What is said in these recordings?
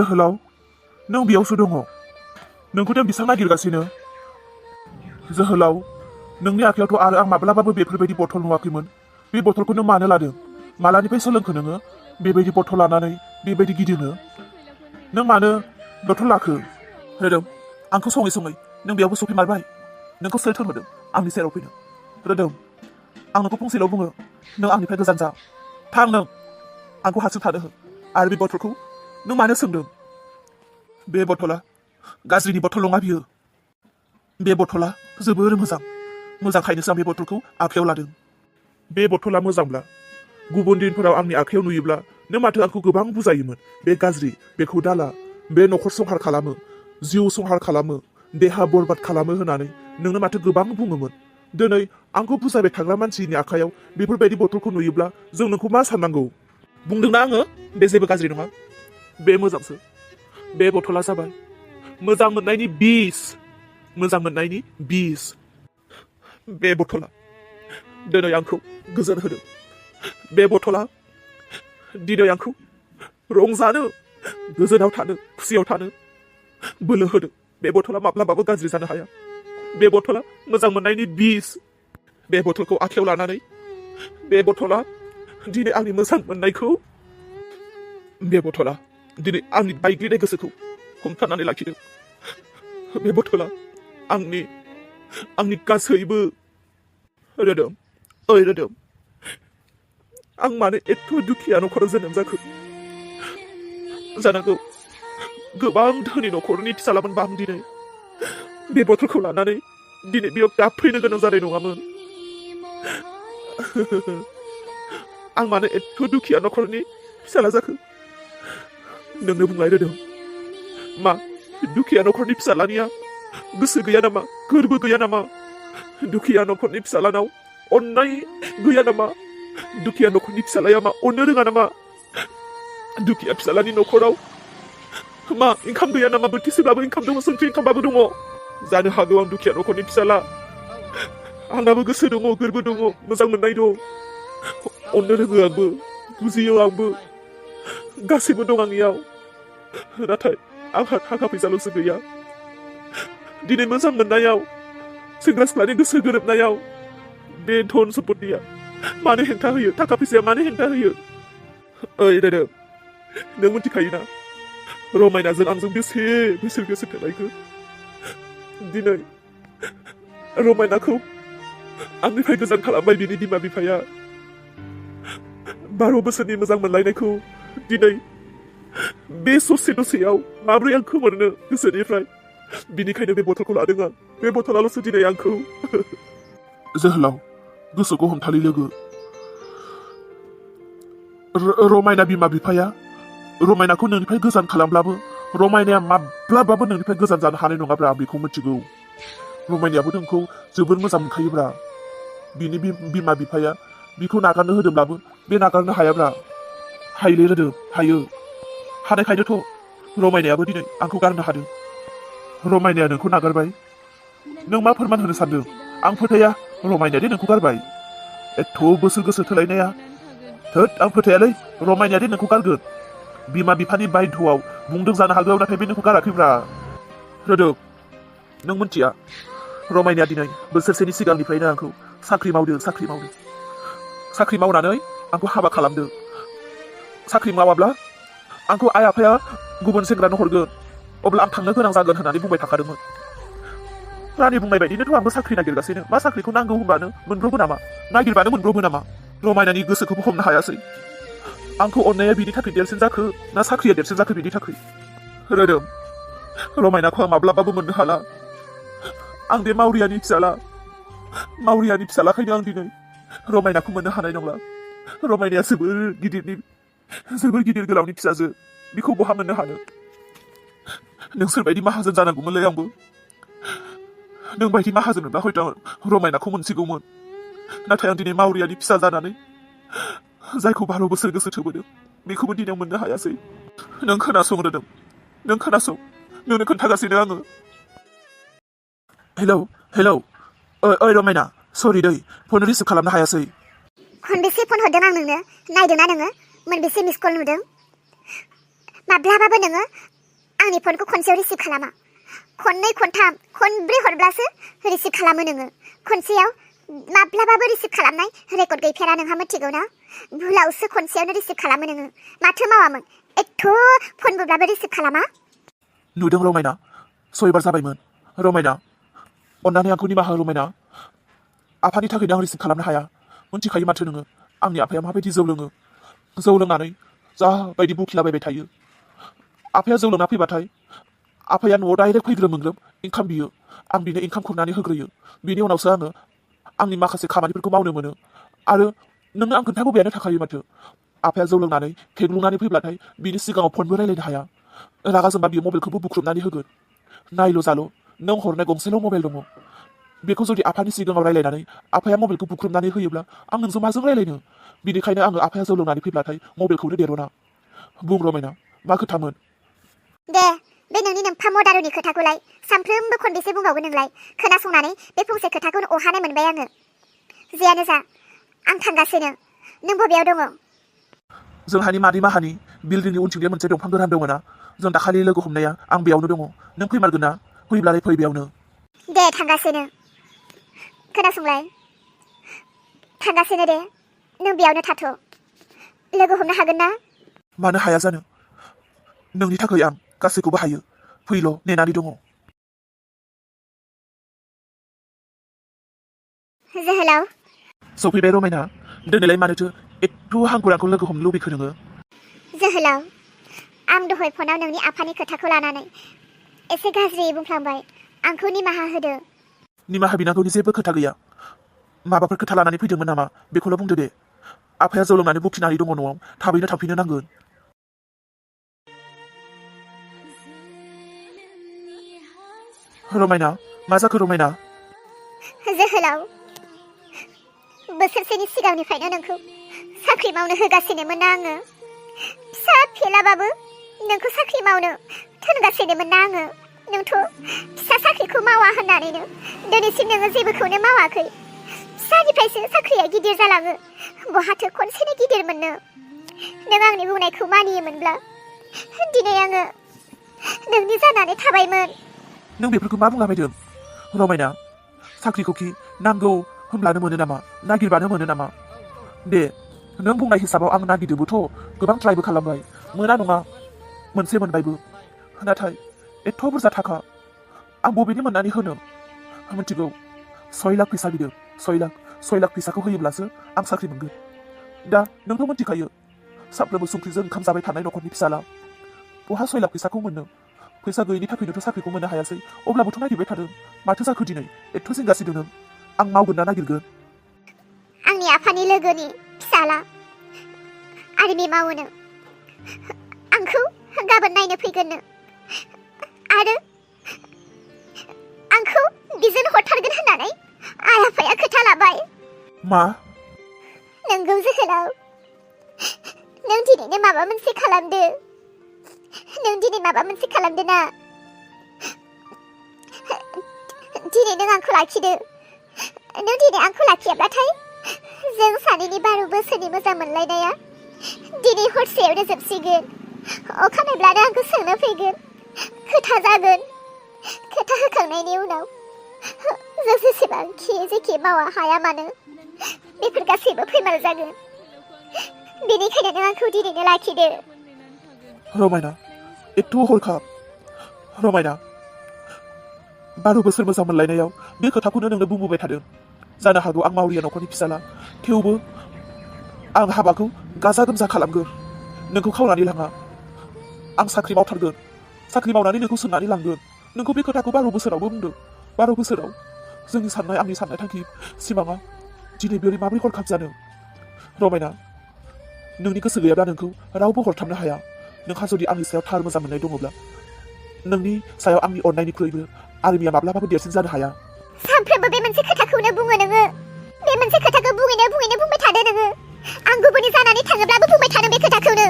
जोहोलाव नों बेयावसो दङ नोंखौ दा बेसेबां नागिरगासिनो जोहोलाव नोंनि आखायावथ' आरो आं माब्लाबाबो बेफोरबायदि बथल नुवाखैमोन बे बथलखौ नों मानो लादों मालानिफ्राय सोलोंखो नोङो बेबायदि बथल लानानै बेबायदि गिदिंनो नों मानो बथल लाखो रोदोम आंखौ सङै नों बेयावबो सफैमारबाय नोंखौ सोर थोनहरदों आंनि सेराव फैनो रोदोम आं नोंखौ फंसेल' बुङो नों आंनिफ्राय गोजान जा थां नों आंखौ हारसिं थानो हो आरो बे बथलखौ नों मानो सोंदों बे बथला गाज्रिनि बथल नङा बियो बे बथला जोबोर मोजांखायनोसो आं बे बथलखौ आखायाव लादों बे बथला मोजांब्ला गुबुन दिनफोराव आंनि आखायाव नुयोब्ला नों माथो आंखौ गोबां बुजायोमोन बे गाज्रि बेखौ दाला बे न'खर संहार खालामो जिउ संहार खालामो देहा बरबाद खालामो होननानै नोंनो माथो गोबां बुङोमोन दिनै आंखौ बुजायबाय थाग्रा मानसिनि आखायाव बेफोरबायदि बथलखौ नुयोब्ला जों नोंखौ मा साननांगौ बुंदोंना आङो बे जेबो गाज्रि नङा बे मोजांसो बे बथला जाबाय मोजां मोननायनि बिस बे बथला दिनै आंखौ गोजोन होदों बे बथला दिनै आंखौ रंजानो गोजोनाव थानो खुसियाव थानो बोलो होदों बे बथला माब्लाबाबो गाज्रि जानो हाया बे बथला मोजां मोननायनि बिस बे बथलखौ आखायाव लानानै बे बथला दिनै आंनि मोजां मोननायखौ बे बथला दिनै आंनि बायग्लिनाय गोसोखौ हमथानानै लाखिदों बे बथला आंनि गासैबो रोदोम आं मानो एथ' दुखिया न'खराव जोनोम जाखो जानांगौ गोबां धोनि न'खरनि फिसालामोनबा आं दिनै बे बथलखौ लानानै दिनै बेयाव गाबफैनो गोनां जानाय नङामोन आं मानो एथ' दुखिया न'खरनि फिसाला जाखो नोंनो बुंलाय रोदोम मा दुखिया न'खरनि फिसालानिया गोसो गैया नामा गोरबो गैया नामा दुखिया न'खरनि फिसालानाव अननाय गैया नामा दुखिया न'खरनि फिसालाया मा अननो रोङा नामा दुखिया फिसालानि न'खराव मा ओंखाम गैया नामा बोथिसेब्लाबो ओंखाम दङ संख्रि ओंखामबाबो दङ जानो हागौ आं दुखिया न'खरनि फिसाला आंनाबो गोसो दङ गोरबो दङ मोजां मोननाय दं अननो रोङो आंबो बुजियो आंबो गासैबो दं आंनियाव नाथाय आंहा थाखा फैसाल'सो गैया दिनै मोजां मोननायाव सेंग्रा सिख्लानि गोसो गोरोबनायाव बे धन सम्पतिया मानो हेंथा होयो थाखा फैसाया मानो हेंथा होयो ओइ रोदोम नों मिथिखायोना रमायनाजों आंजों बेसे बोसोर गोसो थोलायखो दिनै रमायनाखौ आंनिफ्राय गोजान खालामबाय बिनि बिमा बिफाया 12 बोसोरनि मोजां मोनलायनायखौ दिनै बे दसेयाव माब्रै आं खोमोरनो गोसोनिफ्राय बिनिखायनो बे बथलखौ लादों आं बे बथलाल'सो दिनै आंखौ जोहोलाव गोसोखौ हमथालि लोगो रमायना बिमा बिफाया रमायनाखौ नोंनिफ्राय गोजान खालामब्लाबो रमायनाया माब्लाबाबो नोंनिफ्राय गोजान जानो हानाय नङाब्रा आं बेखौ मिथिगौ रमायनायाबो नोंखौ जोबोर मोजां मोनखायोब्रा बिनि बिमा बिफाया बिखौ नागारनो होदोंब्लाबो बे नागारनो हायाब्रा हायोलै रोदोम हायो हानायखायनोथ' रमायनायाबो दिनै आंखौ गारनो हादों रमायनाया नोंखौ नागारबाय नों मा फोरमान होनो सानदों आं फोथाया रमायनायादि नोंखौ गारबाय एथ' बोसोर गोसो थोलायनाया थोद आं फोथायालै रमायनायादि नोंखौ गारगोन बिमा बिफानि बायध'आव बुंदों जानो हागौ नाथाय बे नोंखौ गाराखैब्रा रोदोम नों मिथिया रमायनाया दिनै बोसोरसेनि सिगांनिफ्रायनो आंखौ साख्रि मावनानै आंखौ हाबा खालामदों साख्रि मावाब्ला आंखौ आइ आफाया गुबुन सेंग्रानो हरगोन अब्ला आं थांनो गोनां जागोन होननानै बुंबाय थाखादोंमोन रानि बुंनाय बायदिनोथ' आंबो साख्रि नागिरगासिनो मा साख्रिखौ नांगौ होनबानो मोनब्रबो नामा नागिरबानो मोनब्रबो नामा रमायनानि गोसोखौबो हमनो हायासै आंखौ अननाया बिनि थाखाय देरसिन जाखो ना साख्रिया देरसिन जाखो बिनि थाखाय रोदोम रमायनाखौ आं माब्लाबाबो मोननो हाला आं बे मावरियानि फिसालाखायनो आं दिनै रमायनाखौ मोननो हानाय नंला रमायनाया जोबोर गिदिर गोलावनि फिसाजो बिखौ बहा मोननो हानो नों सोरबायदि माहाजोन जानांगौमोनलै आंबो नों बायदि माहाजोनब्ला हयथ' रमायनाखौ मोनसिगौमोन नाथाय आं दिनै मावरियानि फिसा जानानै जायखौ 12 बोसोर गोसो थोबोदों बेखौबो दिनै मोननो हायासै नों खोनासं रोदोम नों खोनासं नोंनो खोन्थागासिनो आङो हेलौ ओइ रमायना सरि दै फन रिसिभ खालामनो हायासै खनबेसे फन हरदों आं नोंनो नायदोंना नोङो मोनबेसे मिस कल नुदों माब्लाबाबो नोङो आंनि फनखौ खनसेयाव रिसिभ खालामा खननै खनथाम खनब्रै हरब्लासो रिसिभ खालामो नोङो खनसेयाव माब्लाबाबो रिसिभ खालामनाय रेकर्ड गैफेरा नोंहा मिथिगौ ना भुलावसो खनसेयावनो रिसिभ खालामो नोङो माथो मावामोन एथ' फन बुब्लाबो रिसिभ खालामा नुदों रमायना 6 बार जाबायमोन रमायना अन्नानै आंखौ निमाहा हो रमायना आफानि थाखायनो आं रिसिभ खालामनो हाया मिथिखायो माथो नोङो आंनि आफाया माबायदि जौ लोङो जौ लोंनानै जाबायदि बुखिलाबायबाय थायो आफाया जौ लोंना फैबाथाय आफाया न'आव डाइरेक्ट फैग्रोमोनग्रोम ओंखाम बियो आं बिनो ओंखाम खुरनानै होग्रोयो बिनि उनावसो आङो आंनि माखासे खामानिफोरखौ मावनो मोनो आरो नोंनो आं खोन्थाबोबायानो थाखायो माथो आफाया जौ लोंनानै फेग्लुंनानै फैब्लाथाय बिनि सिगाङाव फनबो रायलायनो हाया रागा जोंबा बियो मबाइलखौबो बुख्रुबनानै होगोन नायल' जाल' नों हरनाय गंसेल' मबाइल दङ बेखौ जुदि आफानि सिगाङाव रायलायनानै आफाया मबाइलखौ बुख्रुबनानै होयोब्ला आं नोंजों माजों रायलायनो बिनिखायनो आङो आफाया जौ लोंनानै फैब्लाथाय मबाइलखौनो देरना बुं रमायना मा खोथामोन दे बे नोंनि नोंफा मदारुनि खोथाखौलाय सानफ्रोमबो खनबेसे बुंबावगोन नोंलाय खोनासंनानै बे फंसे खोथाखौनो अहानाय मोनबाय आङो जियानो जा आं थांगासिनो नों बबेयाव दङ जोंहानि मादै माहानि बिल्डिंनि उनथिंजाय मोनसे दंफां गोरान दङ ना जों दाखालि लोगो हमनाया आं बेयावनो दङ नों फैमारगोन ना फैब्लालाय फै बेयावनो दे थांगासिनो खोनासंलाय थांगासिनो दे नों बेयावनो थाथ' लोगो हमनो हागोन ना मानो हाया जानो नोंनि थाखाय आं गासैखौबो हायो फैल' नेनानै दङ जोहोलाव सफैबाय रमायना दिनैलाय मानोथो एथ' हांखुर आंखौ लोगो हमनो लुबैखो नोङो जोहोलाव आं दहाय फनाव नोंनि आफानि खोथाखौ लानानै एसे गाज्रियै बुंफ्लांबाय आंखौ निमाहा होदो निमाहा बिनांगौनि जेबो खोथा गैया माबाफोर खोथा लानानै फैदोंमोन नामा बेखौल' बुंदो दे आफाया जौ लोंनानै बुखिनानै दङ न'आव थाबैनो थांफिननो नांगोन रमायना मा जाखो रमायना जोहोलाव बोसोरसेनि सिगांनिफ्रायनो नोंखौ साख्रि मावनो होगासिनोमोन ना आङो फिसा फिलाबाबो नोंखौ साख्रि मावनो थोनगासिनोमोन ना आङो नोंथ' फिसा साख्रिखौ मावा होननानैनो दिनैसिम नोङो जेबोखौनो मावाखै फिसानिफ्रायसो साख्रिया गिदिर जालाङो बहाथो खनसेनो गिदिर मोननो नों आंनि बुंनायखौ मानियोमोनब्ला दिनै आङो नोंनि जानानै थाबायमोन नों बेफोरखौ मा बुंलाबायदों रमायना साख्रिखौखि नांगौ होमब्लानो मोनो नामा नागिरबानो मोनो नामा दे नों बुंनाय हिसाबाव आं नागिरदोंबोथ' गोबां ट्राइबो खालामबाय मोना नङा मोनसे मोनबायबो नाथाय एथ' बुरजा थाखा आं बबेनि मोननानै होनो मिथिगौ 6 लाख फैसा बिदों 6 लाख फैसाखौ होयोब्लासो आं साख्रि मोनगोन दा नोंथ' मिथिखायो सानफ्रोमबो संख्रिजों ओंखाम जाबाय थानाय न'खरनि फिसाला बहा 6 लाख फैसाखौ मोननो फैसा गैयिनि थाखायनोथ' साख्रिखौ मोननो हायासै अब्लाबोथ' नागिरबाय थादों माथो जाखो दिनै एथ' जिंगासिदों नों आं मावगोन ना नागिरगोन आंनि आफानि लोगोनि फिसाला आर्मि मावोनो आंखौ गाबोन नायनो फैगोननो आरो आंखौ बिजों हरथारगोन होननानै आइ आफाया खोथा लाबाय मा नोंगौ जोहोलाव नों दिनैनो माबा मोनसे खालामदो नों दिनै माबा मोनसे खालामदो ना दिनै नों आंखौ लाखिदो नों दिनै आंखौ लाखियाब्लाथाय जों सानैनि 12 बोसोरनि मोजां मोनलायनाया दिनै हरसेयावनो जोबसिगोन अखानायब्लानो आंखौ सोंनो फैगोन खोथा जागोन खोथा होखांनायनि उनाव जों जेसेबांखि जेखि मावा हाया मानो बेफोर गासैबो फैमाल जागोन बेनिखायनो नों आंखौ दिनैनो लाखिदो रमायना एथ' हरखाब रमायना 12 बोसोर मोजां मोनलायनायाव बे खोथाखौनो नोंनो बुंबोबाय थादों जानो हागौ आं मावरिया न'खरनि फिसाला थेवबो आं हाबाखौ गाजा गोमजा खालामगोन नोंखौ खावनानै लाङा आं साख्रि मावथारगोन साख्रि मावनानै नोंखौ सोंनानै लांगोन नोंखौ बे खोथाखौ 12 बोसोरावबो बुंदों 12 बोसोराव जोंनि साननाय आंनि साननाय थांखि सिमाङा दिनै बेयो माबोरै हरखाब जानो रमायना नोंनि गोसो गैयाब्ला नोंखौ रावबो हरथाबनो हाया नोंहा जुदि आंनि सायाव थार मोजां मोननाय दङब्ला नोंनि सायाव आंनि अननायनिख्रुइबो आर्मिया माब्लाबाबो देरसिन जानो हाया सानफ्रोमबो बे मोनसे खोथाखौनो बुङो नोङो बे मोनसे खोथाखौ बुङैनो बुंबाय थादो नोङो आं गुबुननि जानानै थाङोब्लाबो बुंबाय थादों बे खोथाखौनो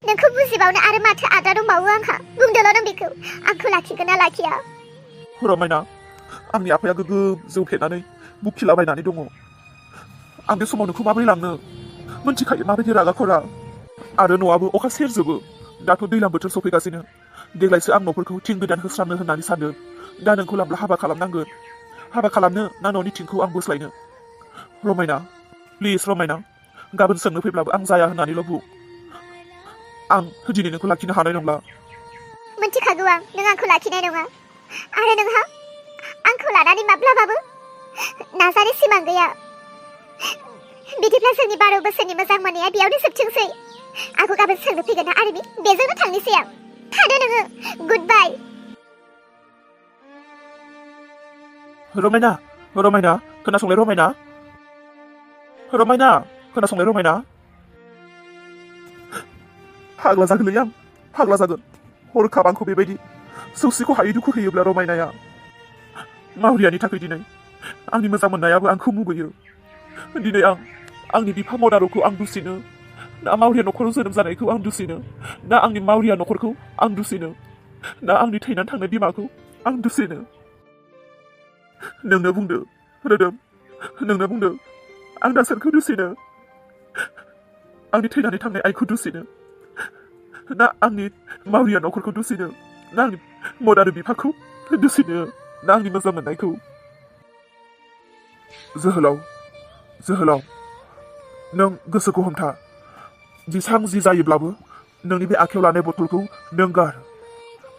नोंखौ बुजिबावनो आरो माथो आद्रा दंबावो आंहा बुंदोल' नों बेखौ आंखौ लाखिगोन ना लाखिया रमायना आंनि आफाया गोगोम जौ फेनानै बुखिलाबायनानै दङ आं बे समाव नोंखौ माबोरै लांनो मिन्थिखायो माबायदि रागा खरा आरो न'आबो अखा सेरजोबो दाथ' दैज्लां बोथोर सफैगासिनो देग्लायसो आं न'फोरखौ थिं गोदान होस्रांनो होननानै सानदों। दा नोंखौ लांब्ला हाबा खालामनांगोन। हाबा खालामनो ना न'नि थिंखौ आं बोस्लायनो? रमायना, प्लिज रमायना, गाबोन सोंनो फैब्लाबो आं जाया होननानैल' बुं। आं दिनै नोंखौ लाखिनो हानाय नंला। मिन्थिखागौ आं नों आंखौ लाखिनाय नङा आरो नोंहा आंखौ लानानै माब्लाबाबो नाजानो सिमां गैया। बिदिब्ला जोंनि 12 बोसोरनि मोजां मोननाया बेयावनो जोबथोंसै। आंखौ गाबोन सोंनो फैगोन ना आरबि, बेजोंनो थांनोसै आं। थादो नोङो, गुड बाय। रमायना, रमायना, खोनासंलाय रमायना। रमायना, खोनासंलाय रमायना। फाग्ला जागोनलै आं, फाग्ला जागोन। हरखाब आंखौ बेबायदि सौसिखौ हायै दुखु होयोब्ला रमायनाया। मावरियानि थाखाय दिनै आंनि मोजां मोननायाबो आंखौ मुगैयो। दिनै आं आंनि बिफा मदारुखौ आं दुसिनो, ना मावरिया न'खराव जोनोम जानायखौ आं दुसिनो, ना आंनि मावरिया न'खरखौ आं दुसिनो, ना आंनि थैनानै थांनाय बिमाखौ आं दुसिनो। नोंनो बुंदो रोदोम, नोंनो बुंदो आं दा सोरखौ दुसिनो? आंनि थैनानै थांनाय आइखौ दुसिनो, ना आंनि मावरिया न'खरखौ दुसिनो, ना आंनि मदारु बिफाखौ दुसिनो, ना आंनि मोजां मोननायखौ? जोहोलाव, जोहोलाव, नों गोसोखौ हमथा। जेसां जि जायोब्लाबो नोंनि बे आखायाव लानाय बथलखौ नों गार।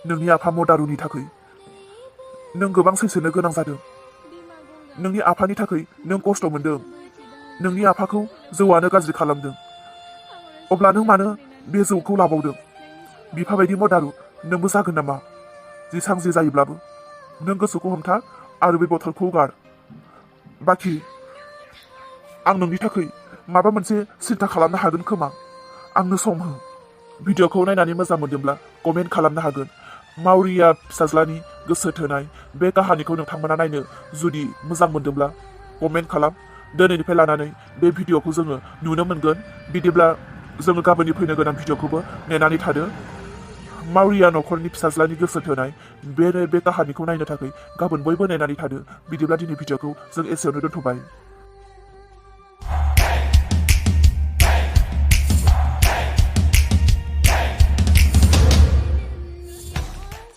नोंनि आफा मदारुनि थाखाय नों गोबां सैसोनो गोनां जादों। नोंनि आफानि थाखाय नों खस्थ' मोनदों। नोंनि आफाखौ जौआनो गाज्रि खालामदों। अब्ला नों मानो बे जौखौ लाबावदों? बिफा बायदि मदारु नोंबो जागोन नामा? जेसां जे जायोब्लाबो नों गोसोखौ हमथा आरो बे बथलखौ गार। बाखि आं नोंनि थाखाय माबा मोनसे सिन्था खालामनो हागोन खोमा। आंनो सम हो। भिडिअ'खौ नायनानै मोजां मोनदोंब्ला कमेन्ट खालामनो हागोन। मावरिया फिसाज्लानि गोसो थोनाय बे काहानिखौ नोंथांमोना नायनो जुदि मोजां मोनदोंब्ला कमेन्ट खालाम। दिनैनिफ्राय लानानै बे भिडिअ'खौ जोङो नुनो मोनगोन। बिदिब्ला जोङो गाबोननि फैनो गोनां भिडिअ'खौबो नेनानै थादो। मावरिया न'खरनि फिसाज्लानि गोसो थोनाय बे काहानिखौ नायनो थाखाय गाबोन बयबो नेनानै थादो। बिदिब्ला दिनै भिडिअ'खौ जों एसेयावनो दोनथ'बाय।